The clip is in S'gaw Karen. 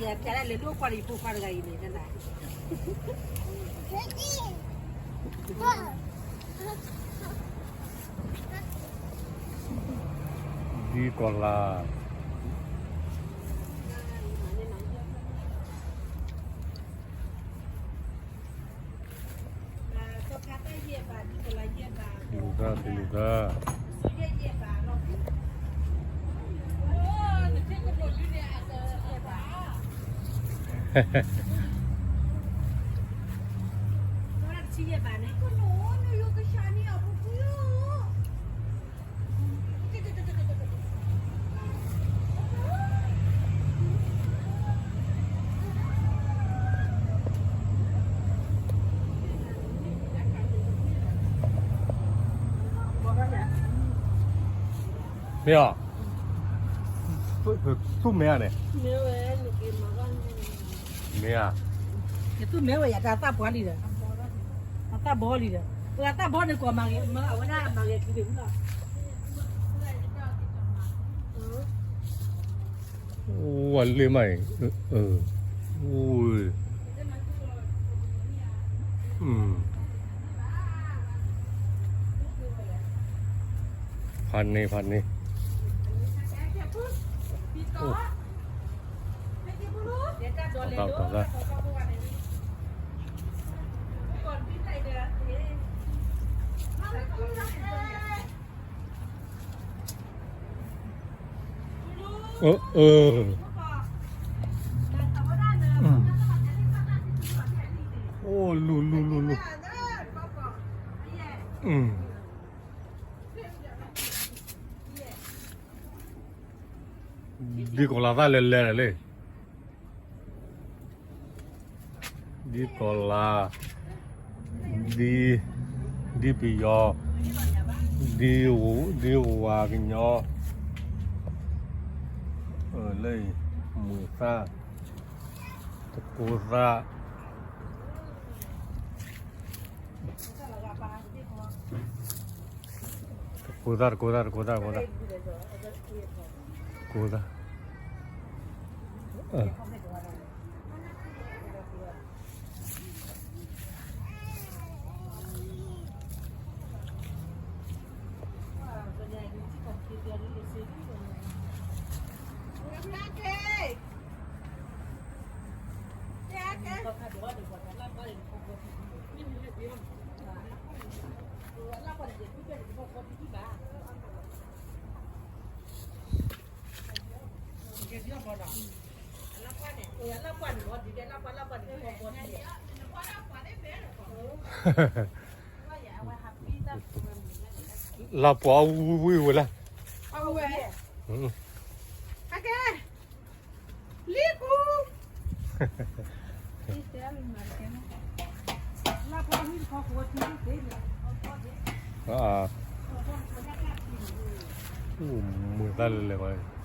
ယၤဖျါဒၣ်လၢလိၣ်ကွၢ်ဒီးယဖိခွါတဂၤအံၤန့ၣ်, ဒ်ကီၢ်လၤ လူၤတၢ် လူၤတၢ် မ့ၢ်ဧါ, သူၣ်မဲဧါန့ၣ်, မ့ၢ်ဧါ, ယသူၣ်မဲဝဲယၤတၢ်သၣ်ပှၢ်လံဒီး, အသၣ်ဘီလံဒီး, ပှၤသၣ်ဘီန့ၣ် ကိးမၤဂ့ၤမၤအဝဲဒၣ်မၤဂ့ၤခံဒံးလီၤ. အိၣ်ဝဲလၢမးအံၤ, အိၣ်, ဖးန့ၢ် ဖးန့ၢ်, အိၣ်လူၤလူၤလူၤလူၤ, ဒ်ကီၢ်လၤသၣ်လဲၤလဲၤလီၤလံ. ဒ်ကီၢ်လၤ, ဒ်, ဒ်ပယီၤ, ဒ်, ဒ်ဝၤကညီ, လၢအံၤ, မုာ်သၣ်, တကိးသၣ်, တကိးသၣ် တကိးသၣ် တကိးသၣ် တကိးသၣ်, တကိးသၣ်, လၢပှၤဝံၤဝံၤဝဲလၢ, အဝဲ, အကဲ, လံကူ, လၢပှၤဝံၤတခီ အိၣ်မုာ်သၣ်လဲၤလဲၤဝဲ